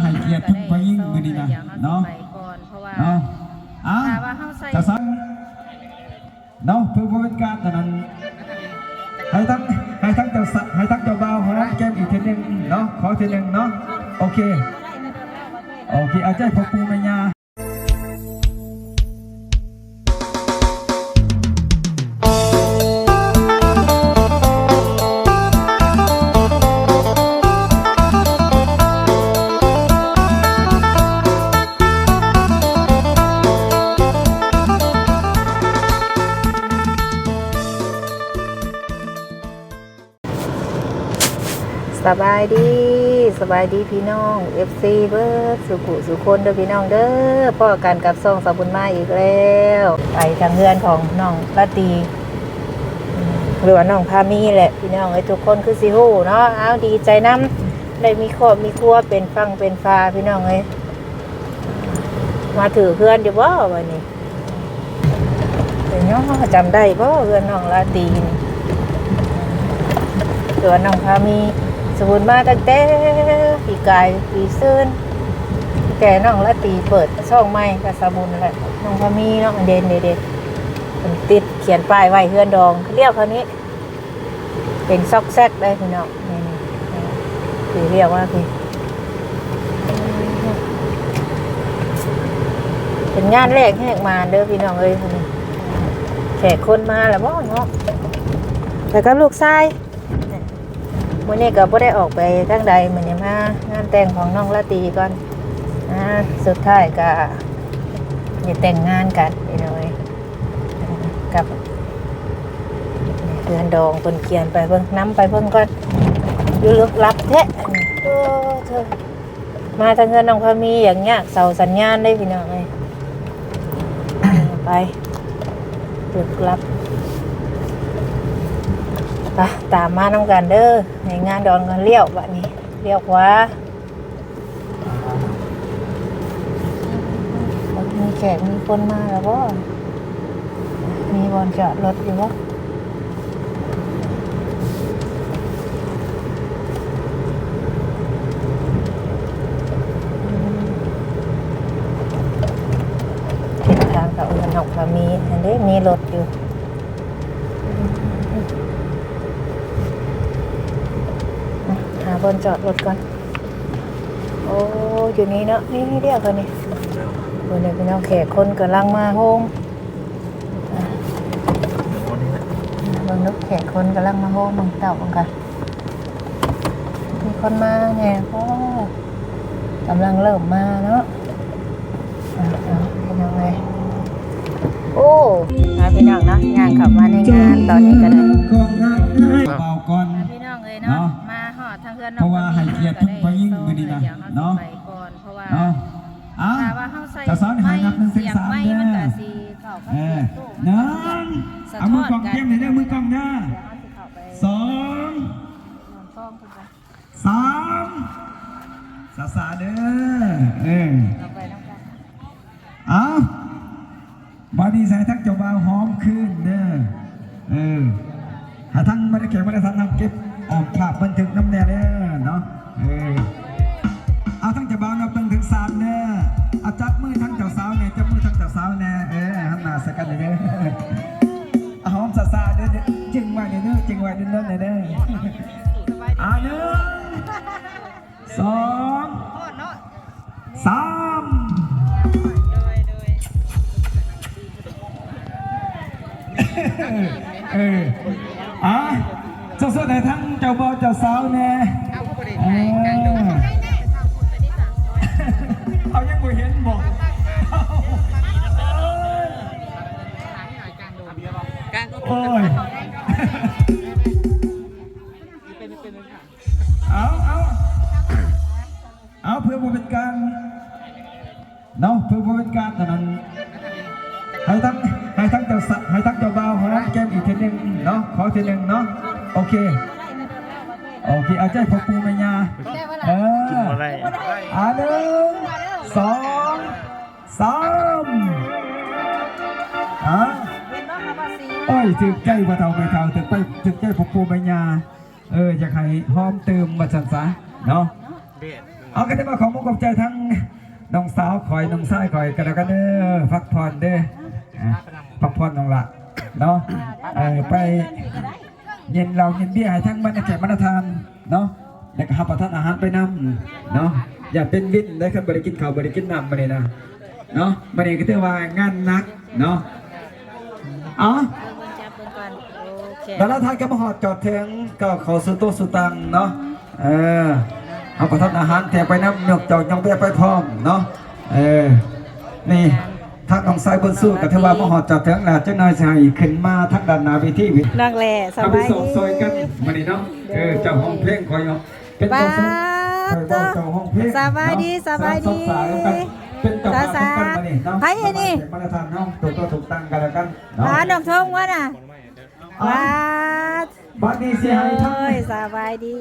ໃຫ້ກຽດເພິ່ນຜູ້ຍິງມື້ນີ້ນະເນາະ ເນາະ ອ່າ ຈະສັ່ງເນາະ ເພື່ອບໍ່ເປັນການອັນນັ້ນ ໃຫ້ທັງ ໃຫ້ທັງເຈົ້າສະ ໃຫ້ທັງເຈົ້າບ່າວຫອມແກ້ມອີກເທື່ອໜຶ່ງເນາະ ຂໍເທື່ອໜຶ່ງເນາະ ໂອເຄ ໂອເຄ ເອົາໃຈພໍ່ປູ່ແມ່ຍ່າ. ສະບາຍດີ ສະບາຍດີພີ່ນ້ອງເອັຟຊີເບິດສູ່ຜູ້ສູ່ຄົນເດີພີ່ນ້ອງເດີ ພໍ້ກັນກັບຊ່ອງສາວບຸນມາອີກແລ້ວ ໄປທາງເຮືອນຂອງນ້ອງລາຕີ ຫຼືວ່ານ້ອງພາມີແຫຼະພີ່ນ້ອງເອີຍ ທຸກຄົນຄືຊິຮູ້ເນາະ ອ້າວ ດີໃຈນຳ ໄດ້ມີຄອບມີຄົວເປັນຝັ່ງເປັນຝາພີ່ນ້ອງເອີຍ ມາຖືກເຮືອນຢູ່ບໍ່ບັດນີ້? ເອີ ເນາະ ຈຳໄດ້ບໍ່ເຮືອນນ້ອງລາຕີນີ້? ເຮືອນນ້ອງພາມີ ສາວບຸນມາຕັ້ງແຕ່ປີກາຍປີຊືນ ແຕ່ນ້ອງລາຕີເປີດຊ່ອງໃໝ່ກັບສາວບຸນແຫຼະ ນ້ອງພາມີເນາະ ເດັ່ນໆ ເພິ່ນຕິດຂຽນປ້າຍໄວ້ເຮືອນດອງ ລ້ຽວເຂົ້ານີ້ ເປັນຊອກແຊກເດ້ພີ່ນ້ອງ ນີ້ໆ ຄືລ້ຽວມາພີ້ ເປັນງານແລກແຫກມານເດີພີ່ນ້ອງເອີຍ ແຂກຄົນມາແລ້ວບໍ່ເນາະ ແລ້ວກໍລູກຊາຍ ມື້ນີ້ກໍບໍ່ໄດ້ອອກໄປທາງໃດ ມື້ນີ້ມາງານແຕ່ງຂອງນ້ອງລາຕີກ່ອນ ອ່າ ສຸດທ້າຍກໍໄດ້ແຕ່ງງານກັນພີ່ນ້ອງເອີຍ ກັບເຮືອນດອງເພິ່ນຂຽນໄປເບິ່ງ ນຳໄປເບິ່ງກ່ອນ ຢູ່ລຶກລັບແທ້ ໂອ້ ມາທາງເຮືອນນ້ອງພາມີ ຢາກຍາກເສົາສັນຍານເດ້ພີ່ນ້ອງເອີຍ ໄປ ລຶກລັບ ໄປ ຕາມມານຳກັນເດີ ໃນງານດອງກໍລ້ຽວ ບາດນີ້ລ້ຽວຂວາ ມີແຂກມີຄົນມາແລ້ວບໍ່? ມີບ່ອນຈອດລົດຢູ່ບໍ່? ເສັ້ນທາງເຂົ້າເຮືອນນ້ອງພາມີຫັ້ນເດ້ ມີລົດຢູ່ ຫາບ່ອນຈອດລົດກ່ອນ. ໂອ້ ຢູ່ນີ້ເນາະ ນີ້ ນີ້ດຽວເພິ່ນນີ້ ເບິ່ງເດີພີ່ນ້ອງ ແຂກຄົນກຳລັງມາໂຮມ ເບິ່ງເດີ ແຂກຄົນກຳລັງມາໂຮມ ເບິ່ງເຕົ້າເບິ່ງກະ ມີຄົນມາແດ່ ໂອ້ ກຳລັງເລີ່ມມາເນາະ. ອ່າ ພີ່ນ້ອງເອີຍ ໂອ້ ພາພີ່ນ້ອງເນາະ ຍ່າງເຂົ້າມາໃນງານຕອນນີ້ກໍໄດ້ ເວົ້າກ່ອນ ພາພີ່ນ້ອງເອີຍເນາະ ເນາະ ມາຮອດທາງເຮືອນນ້ອງ ເພາະວ່າໃຫ້ກຽດເພິ່ນຜູ້ຍິງມື້ນີ້ນະເນາະ ເນາະ ອ່າ ເຈົ້າສາວໃຫ້ນັບໜຶ່ງເຖິງສາມເດີ ເອີ ໜຶ່ງ ເອົາມືກ້ອງຕຽມໃຫ້ເດີ ມືກ້ອງເດີ ສອງ ສາມ ຊ້າໆເດີ ເອີ ເອົາ ບາດນີ້ໃຫ້ທັງເຈົ້າບ່າວຫອມຄືນເດີ ເອີ ໃຫ້ທັງບັນດາແຂກບັນດາສັນເຮົາເກັບ ອ່າ ພາບບັນທຶກນຳແດ່ເດີເນາະ ເອີ ເອົາ ທັງເຈົ້າບ່າວນັບໜຶ່ງເຖິງສາມເດີ ເອົາ ຈັບມືທັງເຈົ້າສາວແດ່ ຈັບມືທັງເຈົ້າສາວແດ່ ເອີ ຫັນໜ້າໃສ່ກັນເດີ ຫອມຊ້າໆເດີ ຈຶ່ງໄວ້ເດີ ຈຶ່ງໄວ້ດົນໆເດີ ອ່າ ໜຶ່ງ ສອງ ສາມ ເອີ ອ່າ ສວດໆໃຫ້ທັງເຈົ້າບ່າວເຈົ້າສາວແດ່ ເອີ ເຮົາຍັງບໍ່ເຫັນບໍ ໂອ້ຍ ເອົາ ເອົາ ເອົາ ເພື່ອບໍ່ເປັນການ ເນາະ ເພື່ອບໍ່ເປັນການອັນນັ້ນ ໃຫ້ທັງ ໃຫ້ທັງເຈົ້າສະ ໃຫ້ທັງເຈົ້າບ່າວຫອມແກ້ມອີກເທື່ອໜຶ່ງເນາະ ຂໍເທື່ອໜຶ່ງເນາະ ໂອເຄ ໂອເຄ ເອົາໃຈພໍ່ປູ່ແມ່ຍ່າ ເອີ ອ່າ ໜຶ່ງ ສອງ ສາມ ອ່າ ໂອ້ຍ ຖືກໃຈພໍ່ເຖົ້າແມ່ເຖົ້າ ຖືກໄປ ຖືກໃຈພໍ່ປູ່ແມ່ຍ່າ ເອີ ຢາກໃຫ້ຫອມຕື່ມວ່າຊັ້ນສະເນາະ. ເອົາ ກໍຖືວ່າຂໍຂອບໃຈທັງນ້ອງສາວຂ້ອຍ ນ້ອງຊາຍຂ້ອຍກໍແລ້ວກັນເດີ ພັກຜ່ອນເດີ ອ່າ ພັກຜ່ອນນ້ອງຫຼ້າເນາະ ເອີ ໄປເຢັນເຫຼົ້າເຢັນເບຍໃຫ້ທັງບັນດາແຂກບັນດາທ່ານເນາະ ແລ້ວກໍຮັບປະທານອາຫານໄປນຳເນາະ ຢ່າເປັນວິນເດີ ຄັນບໍ່ໄດ້ກິນເຂົ້າບໍ່ໄດ້ກິນນ້ຳມື້ນີ້ນະ ເນາະ ມື້ນີ້ກໍຖືວ່າງານໜັກເນາະ ເອົາ ດາລາທ່ານກໍມາຮອດຈອດເຖິງ ກໍເຂົ້າສູ່ໂຕະສູ່ຕັ່ງເນາະ ເອີ ເຮົາກໍທຳອາຫານແຈກໄປນຳ ຍົກຈອກຍົກເບຍໄປພ້ອມເນາະ ເອີ ນີ້ ທາງນ້ອງຊາຍບຸນຊູກໍຖືວ່າມາຮອດຈອດເຖິງແລ້ວ ຈັກໜ້ອຍຊິໃຫ້ຂຶ້ນມາທາງດ້ານໜ້າເວທີ ນັກແຫຼະ ສະບາຍດີ ຊ່ອຍກັນມື້ນີ້ເນາະ ເອີ ເຈົ້າຮ້ອງເພງຂ້ອຍເນາະ ເປັນເຈົ້າ ປາດໂທ້ ເຈົ້າຮ້ອງເພງ ສະບາຍດີ ເນາະ ສະບາຍດີ ສາວໆ ເປັນເຈົ້າພາບນຳກັນມື້ນີ້ເນາະ ໃຜອັນນີ້ ມາລະທານເນາະ ຕົກຕໍ່ຕົກຕ່າງກັນແລ້ວກັນເນາະ ອ່າ ນ້ອງທົງວ່ານະ ອ່າ ບາດນີ້ຊິໃຫ້ທາງ ໂອ້ຍ ສະບາຍດີ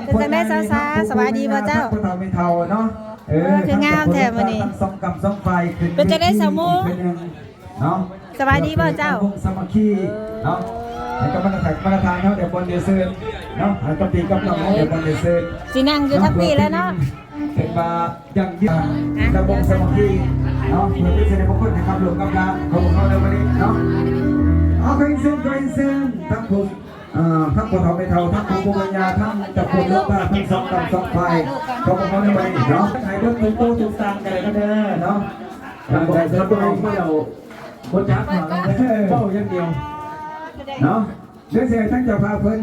ເປັນຈັ່ງໃດສາວໆ ສະບາຍດີບໍ່ເຈົ້າ ທັງພໍ່ເຖົ້າແມ່ເຖົ້າເນາະ ເອີ ຄືງາມແທ້ມື້ນີ້ ທັງສອງກຳສອງຝ່າຍຂຶ້ນ ເປັນຈັ່ງໃດສາວໂມ ເນາະ ສະບາຍດີບໍ່ເຈົ້າ ວົງສາມັກຄີເນາະ ໃຫ້ກັບບັນດາແຂກບັນດາທ່ານເຮົາໄດ້ບ່ອນໄດ້ເຊີນເນາະ ໃຫ້ກັບພີ່ກັບນ້ອງເຮົາໄດ້ບ່ອນໄດ້ເຊີນ ຊິນັ່ງຢູ່ທາງພີ້ແລ້ວເນາະ ເປັນວ່າຢັ້ງຢືນລະບົບສາມັກຄີເນາະ ເພື່ອເປັນສິລິມຸງຄຸນໃຫ້ກັບລູກກັບຫຼານຂອງພວກເຮົາໃນມື້ນີ້ເນາະ ເອົາ ຂໍເຊີນ ຂໍເຊີນທັງຜູ້ ເອີ ທັງພໍ່ເຖົ້າແມ່ເຖົ້າ ທັງປູ່ປູ່ຍ່າຍ່າ ທັງເຈົ້າພາບລົງຕາ ທັງສອງກຳສອງຝ່າຍ ຂອງພວກເຮົາໃນມື້ນີ້ເນາະ ໃຫ້ເບິ່ງຕົວຕົວຕ່າງກັນເດີເນາະ ເອີ ບໍ່ຈັບ ເວົ້າຢ່າງດຽວເນາະ ເດີ ຊິໃຫ້ທາງເຈົ້າພາບເພິ່ນ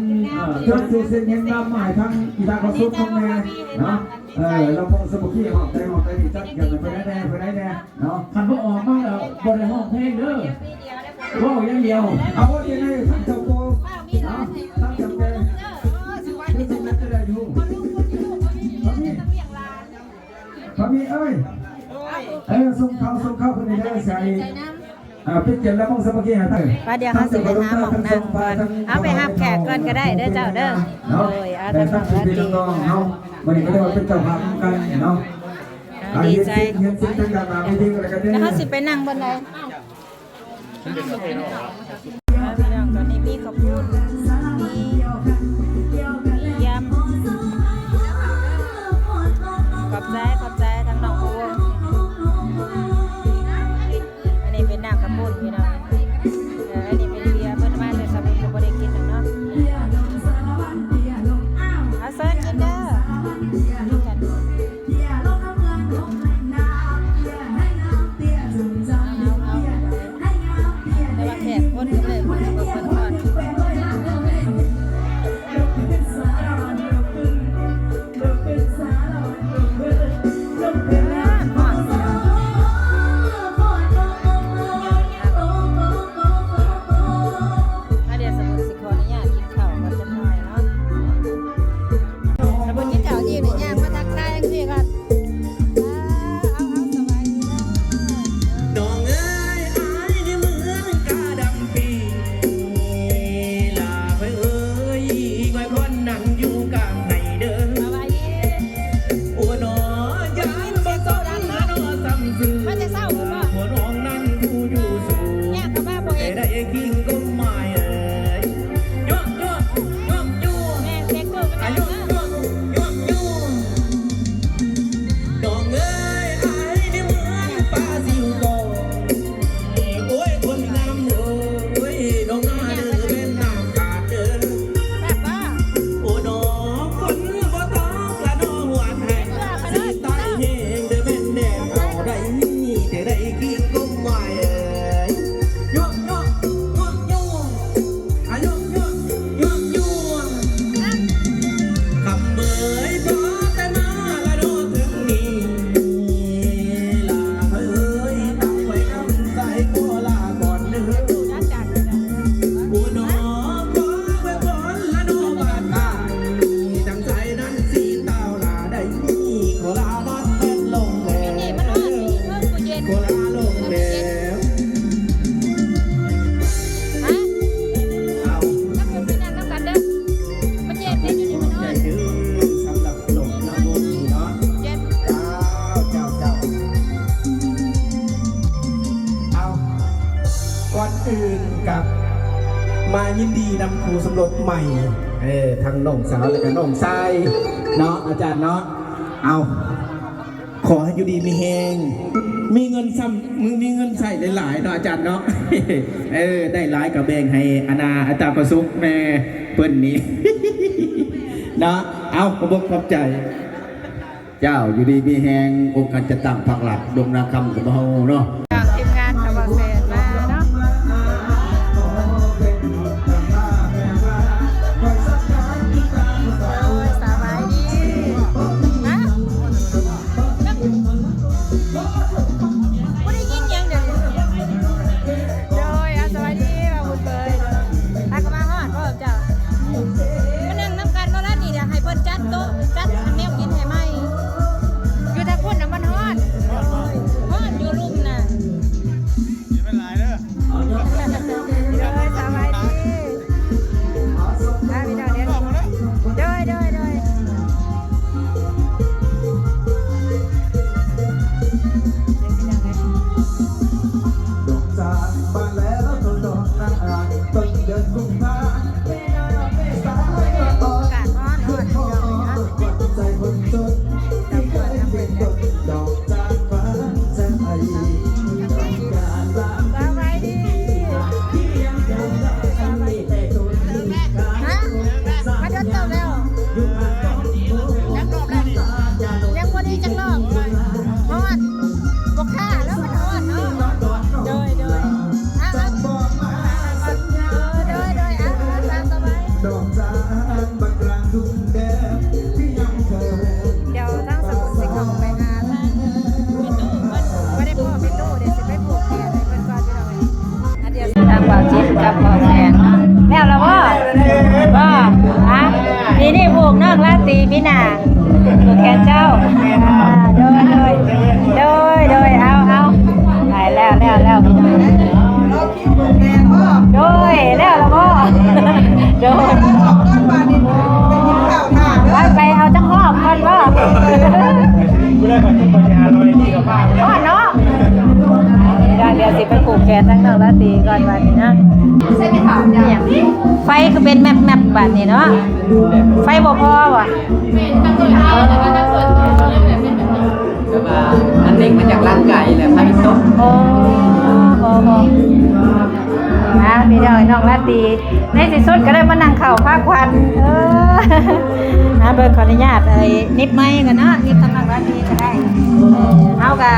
ເອີ ຈົດຊື່ເຊັນເຮັດນຳມາໃຫ້ທາງອີ່ຕາເຂົາສຸກເພິ່ນແດ່ເນາະ ເອີ ລຳວົງສາມັກຄີ ຮອບໃດຮອບໃດນີ້ ຈັດກັນເພິ່ນໄດ້ແດ່ ເພິ່ນໄດ້ແດ່ເນາະ ຄັນບໍ່ອອກມາແລ້ວບໍ່ໄດ້ຮ້ອງເພງເດີ ເວົ້າຢ່າງດຽວ ເອົາ ເວົ້າຈັ່ງໃດ ທາງເຈົ້າໂກເນາະ ທາງເຈົ້າແກ່ ຄືຊິແມ່ນຈະໄດ້ຢູ່ ພາມີ ພາມີເອີຍ ເອີ ສົ່ງເຂົ້າ ສົ່ງເຂົ້າເພິ່ນເດີ ໃສ່ ອ່າ ເປັນກຽດລະມົງສາມັກຄີໃຫ້ ວ່າດຽວເຮົາຊິໄປຫາໝ່ອງນັ່ງກ່ອນ ເອົາ ໄປຮັບແຂກກ່ອນກໍໄດ້ເດີເຈົ້າເດີ ໂດຍ ເອົາ ທາງນ້ອງລາຕີ ເຮົາ ມື້ນີ້ກໍໄດ້ວ່າເປັນເຈົ້າພາບນຳກັນເນາະ ອ່າ ດີໃຈ ເຮົາຊິໄປນັ່ງບ່ອນໃດ? ພີ່ນ້ອງ ຕອນນີ້ມີເຂົ້າປຸ້ນ ມີຢຳ ຂອບໃຈ ຂອບໃຈທາງນ້ອງໂອ ອັນນີ້ເປັນນ້ຳເຂົ້າປຸ້ນພີ່ນ້ອງ ເອີ ອັນນີ້ເປັນເບຍ ເພິ່ນມາແຕ່ສະຫວນກໍບໍ່ໄດ້ກິນດອກເນາະ ເອົາ ເຊີນກິນເດີ ແຕ່ວ່າແຂກຄົນກໍເລີຍບໍ່ໄດ້ເບິ່ງເພິ່ນກ່ອນ ອ່າ ດຽວສະບຸນຊິຂໍອະນຸຍາດກິນເຂົ້າກ່ອນຈັກໜ້ອຍເນາະ. ແລ້ວເພິ່ນກິນເຂົ້າອີ່ມນີ້ ຍ່າງມາທັກທາຍຈັ່ງຊີ້ກ່ອນ. ອ່າ ເອົາ ເອົາ ສະບາຍດີເດີ. ນ້ອງເອີຍ ອ້າຍນີ້ເໝືອນກາດຳປີ ຫຼ້າເອີຍ ຂ້ອຍຄວນນັ່ງຢູ່ກາງໄຮ່ເດີ. ສະບາຍດີ. ໂອ້ ນ້ອງ ຢ້ານບໍ່ສົມ ນ້ອງ ສ່ຳຊື່ ມາແຕ່ເຊົ້າພຸ້ນບໍ? ພໍ່ນ້ອງນັ້ນຜູ້ຢູ່ສູງ ຍ່າງເຂົ້າມາບໍ່ເຫັນ ແຕ່ໄດ້ກິນກົບໝາຍເອີຍ. ຍອກ ຍອກ ຍອກ ຍອກ ແມ່ນ ເຊັກໂຕມັນ ອາ ຍອກ ຍອກ ຍອກ ຍອກ. ນ້ອງເອີຍ ອ້າຍນີ້ເໝືອນປາຊິວກອງ ໂອ້ຍ ຄົນງາມເອີຍ ນ້ອງໜ້າເດີແມ່ນນ້ຳຂາດເດີ. ແຊບບໍ່? ໂອ້ ນ້ອງ ຝົນບໍ່ຕົກລະນ້ອງຫວານແຮງ ຊິຕາຍແຮງເດີແມ່ນແດດເອົາໄດ້ ແຕ່ໄດ້ກິນກົບໝາຍເອີຍ. ຍອກ ຍອກ ຍອກ ຍອກ. ອາ ຍອກ ຍອກ ຍອກ ຍອກ. ຄຳເອີຍ ພໍແຕ່ມາລະເນາະເຖິງນີ້ ຫຼ້າເອີຍ ຕາມໄປຄຳໃສຂໍລາກ່ອນເດີ. ໂອ້ ນ້ອງ ຂໍອວຍພອນລະເນາະບາດທ້າຍ ທັງໃສນັ້ນຊິຕາວຫຼ້າໄດ້ ຂໍລານອນແມ່ນລົງແລ້ວ ຂໍລາລົງແລ້ວ. ຮະ? ເອົາ ແລ້ວເພິ່ນໄປນັ່ງນຳກັນເດີ ມັນເຢັນເດ້ ຢູ່ນີ້ມັນຮ້ອນ. ຂອບໃຈເດີ ສຳລັບລົມນຳວົງນີ້ເນາະ. ເຢັນ. ເຈົ້າ ເຈົ້າ ເຈົ້າ. ເອົາ ກ່ອນອື່ນກະມາຍິນດີນຳຄູ່ສົມລົດໃໝ່ ເອີ ທັງນ້ອງສາວ ແລະກະນ້ອງຊາຍເນາະ ອາຈານເນາະ. ເອົາ ຂໍໃຫ້ຢູ່ດີມີແຮງ ມີເງິນຊ່ຳ ມີເງິນໃຊ້ຫຼາຍໆເນາະອາຈານເນາະ ເອີ ໄດ້ຫຼາຍກໍແບ່ງໃຫ້ອານາອາຕາປະສຸກແດ່ເພິ່ນນີ້ເນາະ ເອົາ ຂອບອົກຂອບໃຈ ເຈົ້າ ຢູ່ດີມີແຮງ ອົງການຈັດຕັ້ງພັກລັດດົງນາຄຳຂອງເຮົາເນາະ. ທາງທີມງານຂອງບ່າວແສນມາເນາະ ໂດຍ ສະບາຍດີ ຮະ ບໍ່ໄດ້ຍິນຫຍັງເດ ໂດຍ ເອົາ ສະບາຍດີ ບ່າວບຸນເບີຍ ພາກັນມາຮອດບໍ່ ເຈົ້າ ມານັ່ງນຳກັນບໍ່ລະນີ້ ດຽວໃຫ້ເພິ່ນຈັດໂຕະ ຈັດອັນແນວກິນໃຫ້ໃໝ່ ຢູ່ທາງພຸ້ນນະມັນຮ້ອນ ຮ້ອນຢູ່ລຸ່ມນະ ເອີ ສະບາຍດີ ອ່າ ພີ່ນ້ອງ ດຽວ ໂດຍ ໂດຍ ໂດຍ ເດີນພີ່ນ້ອງເອີຍ ດອກຈານບານແລ້ວ ຕົ້ນດອກນາງອາຍ ຕົ້ນເດືອນກຸມພາ ອາກາດຮ້ອນໆ ພີ່ນ້ອງເອີຍເນາະ ໃຈຄົນຈົນ ທີ່ເຄີຍເປັນຕົ້ນດອກຈານບານໃຈ ສະບາຍດີ ຮະ ມາດົນເຕີບແລ້ວ ຍັງບໍ່ໄດ້ຈັກຮອບ ຮ້ອນ ບໍ່ຄ້າແລ້ວມັນຮ້ອນເນາະ ໂດຍ ໂດຍ ອ່ະ ອ່ະ ເອີ ໂດຍ ໂດຍ ອ່ະ ຕາມສະບາຍ ດອກຈານບາງກາງດຸນແດງ ທີ່ຍັງເຄີຍ ດຽວທາງສະບຸນຊິເຂົ້າໄປຫາທາງແມ່ຕູ້ເພິ່ນ ບໍ່ໄດ້ພໍ້ແມ່ຕູ້ ດຽວຊິໄປຜູກແຂນໃຫ້ເພິ່ນກ່ອນ ພີ່ນ້ອງເອີຍ ອັນດຽວຊິທາງບ່າວຈິດກັບບ່າວແສນເນາະ ແລ້ວລະບໍ່? ບໍ່ ຮະ ປີນີ້ຜູກນ້ອງລາຕີ ປີໜ້າຜູກແຂນເຈົ້າ ອ່າ ໂດຍ ໂດຍ ໂດຍ ໂດຍ ເອົາ ເອົາ ໄປແລ້ວ ແລ້ວ ແລ້ວ ໂດຍ ແລ້ວລະບໍ່? ໂດຍ ໄປ ໄປເອົາຈັກຮອບກ່ອນບໍ່? ບໍ່ໄດ້ໄປ ໄປຫາໜ່ອຍນີ້ກໍພາໄປແລ້ວ ຮອດເນາະ ດຽວຊິໄປຜູກແຂນທາງນ້ອງລາຕີກ່ອນບາດນີ້ເນາະ ໄຟຄືເປັນແມັບໆບາດນີ້ເນາະ ໄຟບໍ່ພໍບໍ່? ແຕ່ວ່າມັນເລັ່ງມາຈາກຮ່າງກາຍແຫຼະ ພາຍຸຕົກ ໂອ້ ໂອ້ ໂອ້ ອ່າ ພີ່ນ້ອງ ນ້ອງລາຕີ ໃນທີ່ສຸດກໍໄດ້ມານັ່ງເຂົ້າພາຂວັນ ເອີ ອ່າ ເບິ່ງ ຂໍອະນຸຍາດ ເອີ ໜິບໄມກ່ອນເນາະ ໜິບທາງນ້ອງລາຕີກໍໄດ້ ເອີ ເຮົາກໍ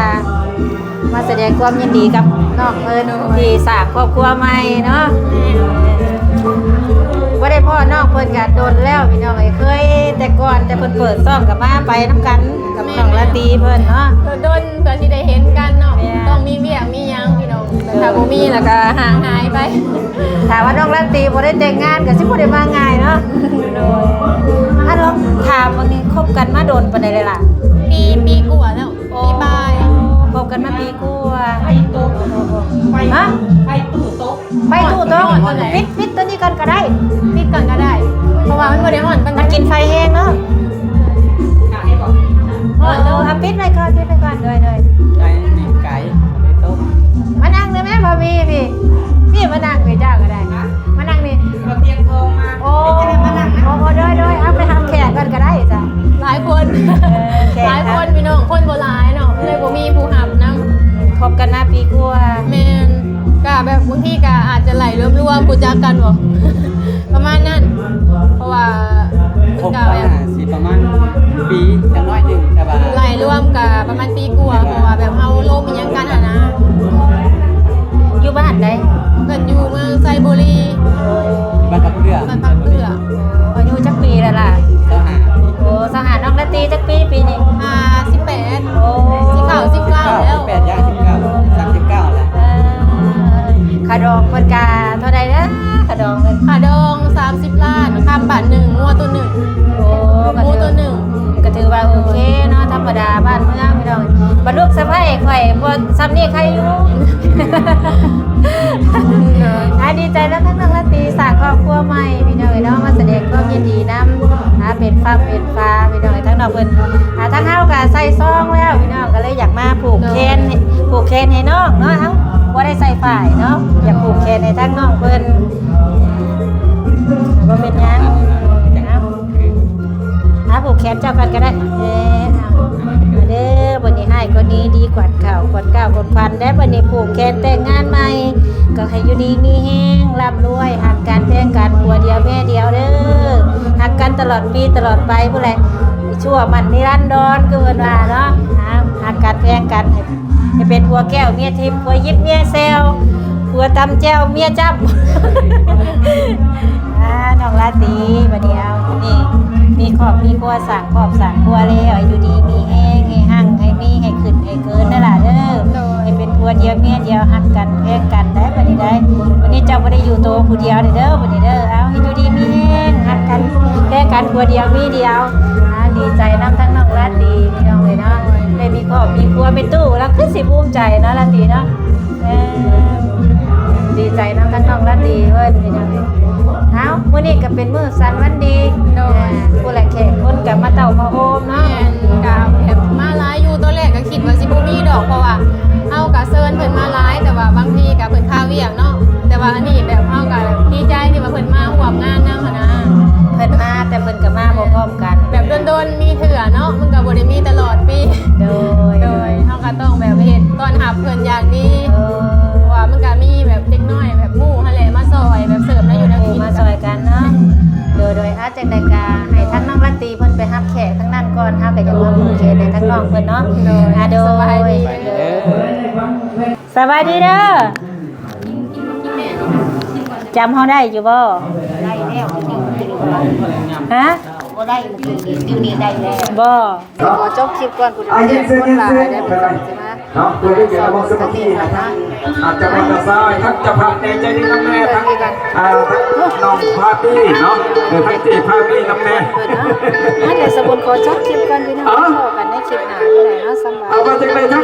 ມາສະແດງຄວາມຍິນດີກັບນ້ອງເພິ່ນທີ່ສ້າງຄອບຄົວໃໝ່ເນາະ ບໍ່ໄດ້ພໍ້ນ້ອງເພິ່ນກະດົນແລ້ວພີ່ນ້ອງເອີຍ ເຄີຍແຕ່ກ່ອນແຕ່ເພິ່ນເປີດຊ່ອງກະມາໄປນຳກັນກັບນ້ອງລາຕີເພິ່ນເນາະ ໂດນກວ່າຊິໄດ້ເຫັນກັນເນາະ ແມ່ນ ຕ້ອງມີວຽກມີຫຍັງພີ່ນ້ອງ ແຕ່ຖ້າບໍ່ມີແລ້ວກະຫ່າງຫາຍໄປ ຖ້າວ່ານ້ອງລາຕີບໍ່ໄດ້ແຕ່ງງານກະຊິບໍ່ໄດ້ມາງ່າຍເນາະ ໂດຍ ອັນລອງຖາມເບິ່ງນີ້ ຄົບກັນມາດົນປານໃດແລ້ວລະ? ປີ ປີກວ່າແລ້ວ ໂອ້ ປີປາຍ ຄົບກັນມາປີກວ່າ ໄຟຕົກ ຮະ? ໄຟຕູ້ຕົກ ໄຟຕູ້ຕົກ ຮ້ອນ ຮ້ອນ ປິດ ປິດຕົວນີ້ກ່ອນກໍໄດ້ ປິດກ່ອນກໍໄດ້ ເພາະວ່າມັນບໍ່ໄດ້ຮ້ອນປານໃດ ມັນກິນໄຟແຮງເນາະ ຮ້ອນ ເອີ ເນາະ ເອົາປິດໄວ້ກ່ອນ ປິດໄວ້ກ່ອນ ໂດຍ ໂດຍ ໄກ ນີ້ໄກ ໄຟຕົກ ມານັ່ງເລີຍແມ່ ບໍ່ມີ ພີ່ ພີ່ມານັ່ງພີ້ ເຈົ້າກໍໄດ້ ມານັ່ງນີ້ ເອົາຕຽງທອງມາ ໂອ້ ມານັ່ງນະ ໂອ້ ໂດຍ ໂດຍ ເອົາໄປຮັບແຂກກ່ອນກໍໄດ້ຈ້ະ ຫຼາຍຄົນ ເອີ ແຂກ ຫຼາຍຄົນພີ່ນ້ອງ ຄົນບໍ່ຫຼາຍເນາະ ເລີຍບໍ່ມີຜູ້ຮັບນຳ ຄົບກັນມາປີກວ່າ ແມ່ນ ກະແບບບາງທີກະອາດຈະໄຫຼລວມໆ ຮູ້ຈັກກັນບໍ່ ປະມານນັ້ນ ເພາະວ່າ ຄົບກັນ ກະແບບ ຊິປະມານປີ ຢ່າງນ້ອຍໜຶ່ງ ແຕ່ວ່າ ໄຫຼລວມກະປະມານປີກວ່າ ເພາະວ່າແບບເຮົາລົມອີ່ຫຍັງກັນຫັ້ນນະ ຢູ່ບ້ານໃດ? ເພິ່ນຢູ່ເມືອງໄຊບູລີ ບ້ານຜັກເກືອ ບ້ານຜັກເກືອ ອາຍຸຈັກປີແລ້ວລະ? ຊາວຫ້າ ໂອ້ ຊາວຫ້າ ນ້ອງລາຕີຈັກປີປີນີ້? ຫ້າສິບແປດ ໂອ້ ຊິເຂົ້າສິບເກົ້າແລ້ວ ສິບແປດ ຍ່າງສິບເກົ້າ ສາມສິບເກົ້າແລ້ວ ເອີ ຄ່າດອງເພິ່ນກະເທົ່າໃດເດີ? ຄ່າດອງເພິ່ນ ຄ່າດອງສາມສິບລ້ານ ຄຳບາດໜຶ່ງ ງົວໂຕໜຶ່ງ ໂອ້ ໝູໂຕໜຶ່ງ ກໍຖືວ່າໂອເຄເນາະ ທຳມະດາບ້ານເມືອງພີ່ນ້ອງ ບັດລູກສະໃພ້ຂ້ອຍບໍ່ຊ່ຳນີ້ໄຄຢູ່ ອ່າ ດີໃຈນຳທັງນ້ອງລາຕີ ສ້າງຄອບຄົວໃໝ່ພີ່ນ້ອງເອີຍເນາະ ມາສະແດງຄວາມຍິນດີນຳ ອ່າ ເປັນຝັ່ງເປັນຝາພີ່ນ້ອງເອີຍ ທັງນ້ອງເພິ່ນ ອ່າ ທັງເຮົາກໍໃສ່ຊອງແລ້ວພີ່ນ້ອງ ກໍເລີຍຢາກມາຜູກແຂນ ຜູກແຂນໃຫ້ນ້ອງເນາະ ເຮົາບໍ່ໄດ້ໃສ່ຝ້າຍເນາະ ຢາກຜູກແຂນໃຫ້ທັງນ້ອງເພິ່ນ ບໍ່ເປັນຫຍັງ ເອົາ ອ່າ ຜູກແຂນເຈົ້າກ່ອນກໍໄດ້ ເອີ ຂວັນເຂົ້າຂວັນກ້າວຂວັນຂວັນແດ່ ບັດນີ້ຜູກແຂນແຕ່ງງານໃໝ່ ກໍໃຫ້ຢູ່ດີມີແຮງ ລ່ຳລວຍ ຮັກກັນແພງກັນ ຜົວດຽວເມຍດຽວເດີ້ ຮັກກັນຕະຫຼອດປີຕະຫຼອດໄປພຸ້ນແຫຼະ ຊົ່ວໝັ້ນນິລັນດອນ ຄືເພິ່ນວ່າເນາະ ຮັກກັນແພງກັນ ໃຫ້ເປັນຜົວແກ້ວເມຍທິບ ຜົວຢິບເມຍແຊວ ຜົວຕຳແຈ່ວເມຍຈ້ຳ ອ່າ ນ້ອງລາຕີ ບັດນີ້ເອົາ ນີ້ ມີຄອບມີຄົວ ສ້າງຄອບສ້າງຄົວແລ້ວ ໃຫ້ຢູ່ດີມີແຮງ ໃຫ້ຮັ່ງໃຫ້ມີ ໃຫ້ຂຶ້ນໃຫ້ເກີນເດີ້ຫຼ້າເດີ້ ໂດຍ ໃຫ້ເປັນຜົວດຽວເມຍດຽວ ຮັກກັນແພງກັນໄດ໋ ບັດນີ້ໄດ໋ ບັດນີ້ເຈົ້າບໍ່ໄດ້ຢູ່ໂຕຜູ້ດຽວເດີ້ ບັດນີ້ເດີ້ ເອົາ ໃຫ້ຢູ່ດີມີແຮງ ຮັກກັນແພງກັນ ຜົວດຽວເມຍດຽວ ອ່າ ດີໃຈນຳທັງນ້ອງລາຕີ ພີ່ນ້ອງເອີຍເນາະ ໄດ້ມີຄອບມີຄົວ ແມ່ຕູ້ລາວຄືຊິພູມໃຈເນາະ ລາຕີເນາະ. ເອີ ດີໃຈນຳທັງນ້ອງລາຕີເພິ່ນ ເອົາ ມື້ນີ້ກໍເປັນມື້ສັນວັນດີ ໂດຍ ຜູ້ແລະແຂກຄົນກໍມາເຕົ້າມາໂຮມເນາະ ແມ່ນ ກໍແບບມາຫຼາຍຢູ່ ຕອນແລກກໍຄິດວ່າຊິບໍ່ມີດອກ ເພາະວ່າເຮົາກໍເຊີນເພິ່ນມາຫຼາຍ ແຕ່ວ່າບາງທີກໍເພິ່ນຄາວຽກເນາະ ແຕ່ວ່າອັນນີ້ແບບເຮົາກໍດີໃຈທີ່ວ່າເພິ່ນມາຮ່ວມງານນຳຫັ້ນນະ ເພິ່ນມາ ແຕ່ເພິ່ນກໍມາບໍ່ພ້ອມກັນ ແບບດົນໆມີເທື່ອເນາະ ມັນກໍບໍ່ໄດ້ມີຕະຫຼອດປີ ໂດຍ ໂດຍ ເຮົາ ກໍຕ້ອງແບບເຮັດຕ້ອນຮັບເພິ່ນຢ່າງດີ ເອີ ເພາະວ່າມັນກໍມີແບບເດັກນ້ອຍແບບໝູ່ຫັ້ນແຫຼະມາຊ່ອຍ ແບບເສີບແນວຢູ່ແນວກິນ ມາຊ່ອຍກັນເນາະ ໂດຍ ໂດຍ ອາ ຈັ່ງໃດກໍໃຫ້ທາງນ້ອງລາຕີເພິ່ນໄປຮັບແຂກທາງນັ້ນກ່ອນ ເຮົາກໍຢາກມາຜູກແຂນໃຫ້ທາງນ້ອງເພິ່ນເນາະ ໂດຍ ອາ ໂດຍ ສະບາຍດີ ເອີ ສະບາຍດີເດີ້ ຈຳເຮົາໄດ້ຢູ່ບໍ່? ໄດ້ແລ້ວ ຮະ? ບໍ່ໄດ້ ດຽວນີ້ໄດ້ແລ້ວ ບໍ່? ຂໍຈົບຄລິບກ່ອນ ຜູ້ໃດຢາກຄົນຫຼາຍໄດ້ ເພິ່ນກໍຊິມາ ເນາະ ເພື່ອເປັນການມອບສະມາທິໃຫ້ທັງ ອ່າ ເຈົ້າພາບເຈົ້າສາວ ທັງເຈົ້າພາບແດ່ໃຈດີນຳແດ່ ທັງ ອ່າ ທັງນ້ອງພາບີເນາະ ເອີ ທັງເຈ້ພາບີນຳແດ່ ເພິ່ນເນາະ ຫັ້ນແຫຼະ ສະບຸນຂໍຈົບຄລິບກ່ອນ ພີ່ນ້ອງ ພໍ້ກັນໃນຄລິບໜ້າເດີເນາະ ສຳບາຍ ເອົາ ວ່າຈັ່ງໃດທັງ